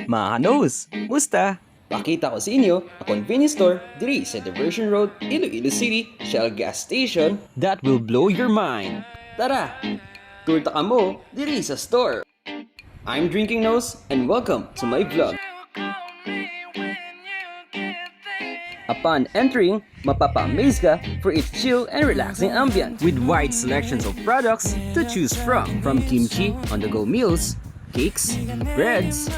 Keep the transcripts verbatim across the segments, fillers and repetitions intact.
Mga kanos, musta? Pakita ko sa inyo ang convenience store diri sa Diversion Road, Iloilo City, Shell Gas Station that will blow your mind. Tara, tour ta kamo diri sa store. I'm Drinking Nose and welcome to my vlog. Upon entering, mapapa-amaze ka for its chill and relaxing ambience with wide selections of products to choose from, from kimchi, on-the-go meals, cakes, breads,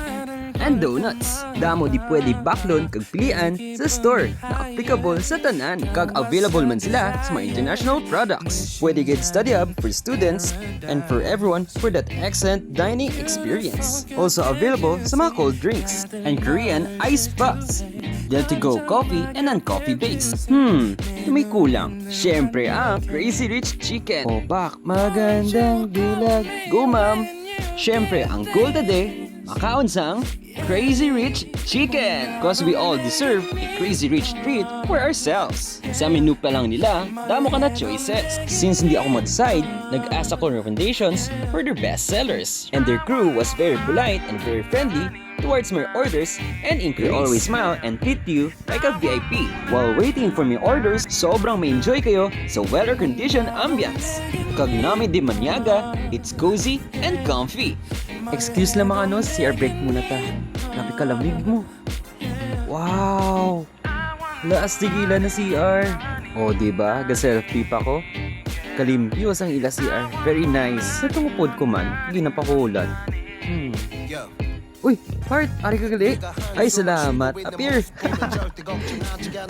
and donuts. Damo di pwede baklon kag pilian sa store na applicable sa tanan, kag available man sila sa mga international products. Pwede gid study hub for students and for everyone for that excellent dining experience. Also available sa mga cold drinks and Korean ice pops. Dil to go coffee and non-coffee based. Hmm, may kulang. Siyempre ang Crazy Rich Chicken. Opak, magandang dilag. Go, ma'am. Siyempre, ang goal today, makaon sang Crazy Rich Chicken. Cause we all deserve a Crazy Rich treat for ourselves. Sa menu pa lang nila, damo ka na choices. Since hindi ako mag-decide, nag-ask ako ng recommendations for their best sellers. And their crew was very polite and very friendly towards my orders and inquiries. They always smile and treat you like a V I P. While waiting for my orders, sobrang ma-enjoy kayo sa well-air-conditioned ambience. Kag nami di manyaga, it's cozy and comfy. Excuse lang, mga kanos, C R break muna ta. Grabe kalamig mo. Wow! Laas tigila na C R. O, di ba? Ga-selfie pa ko. Kalimpyo sang ila C R. Very nice. Natungupod ko man, ginapakulan. Hmm. Uy, Heart, ari ka gali? Ay, salamat. Appear.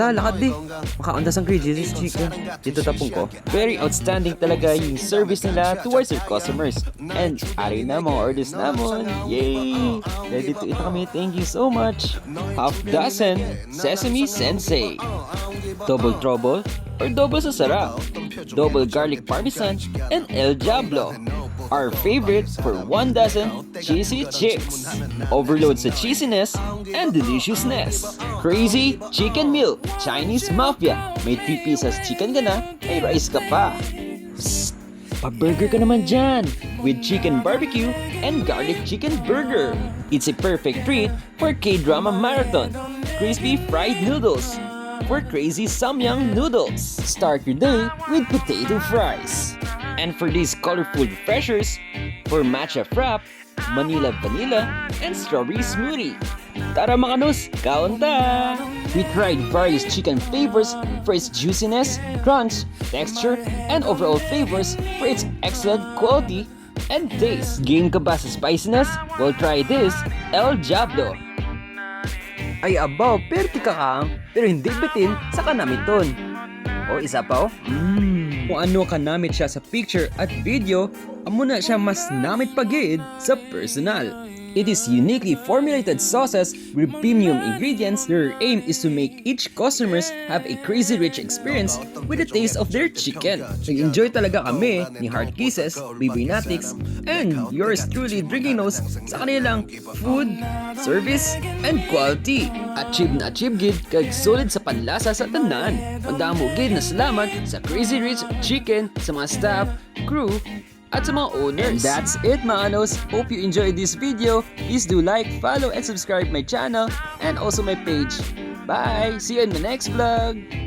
Ta, lakad di. Makaon ta sang Crazy Rich Chicken. Dito tapong ko. Very outstanding talaga yung service nila towards their customers. And ari na mga orders namon. Yay! Ready to eat na kami. Thank you so much. Half dozen sesame sensei. Double trouble or double sa sarap. Double garlic parmesan and El Diablo. Our favorite for one dozen cheesy chicks. Overload sa cheesiness and deliciousness. Crazy Chicken Meal, Chinese Mafia. May three pieces chicken ka na, may rice ka pa. Psst! Pa-burger ka naman dyan with chicken barbecue and garlic chicken burger. It's a perfect treat for K-drama marathon. Crispy fried noodles for crazy samyang noodles. Start your day with potato fries. And for these colorful refreshers, for matcha frap, Manila vanilla, and strawberry smoothie. Tara, mga kanos, kaon ta! We tried various chicken flavors for its juiciness, crunch, texture, and overall flavors for its excellent quality and taste. Game ka ba sa spiciness? Well, try this, El Diablo. Ay abaw, perti ka kang, pero hindi bitin sa kanamiton. O, isa pa, oh. Mm. Kung ano kanamit siya sa picture at video, amo na siya mas namit pa gid sa personal. It is uniquely formulated sauces with premium ingredients. Their aim is to make each customers have a crazy rich experience with the taste of their chicken. Nag-enjoy talaga kami ni Heart Kisses, Biboy Natics, and yours truly, Drinking Nose, sa kanilang food, service, and quality. Achieve na achieve gid kag solid sa panlasa sa tanan. Madamo gid na salamat sa Crazy Rich Chicken, sa mga staff, crew, at sa mga owners. And that's it, mga kanos. Hope you enjoyed this video. Please do like, follow, and subscribe my channel and also my page. Bye! See you in the next vlog!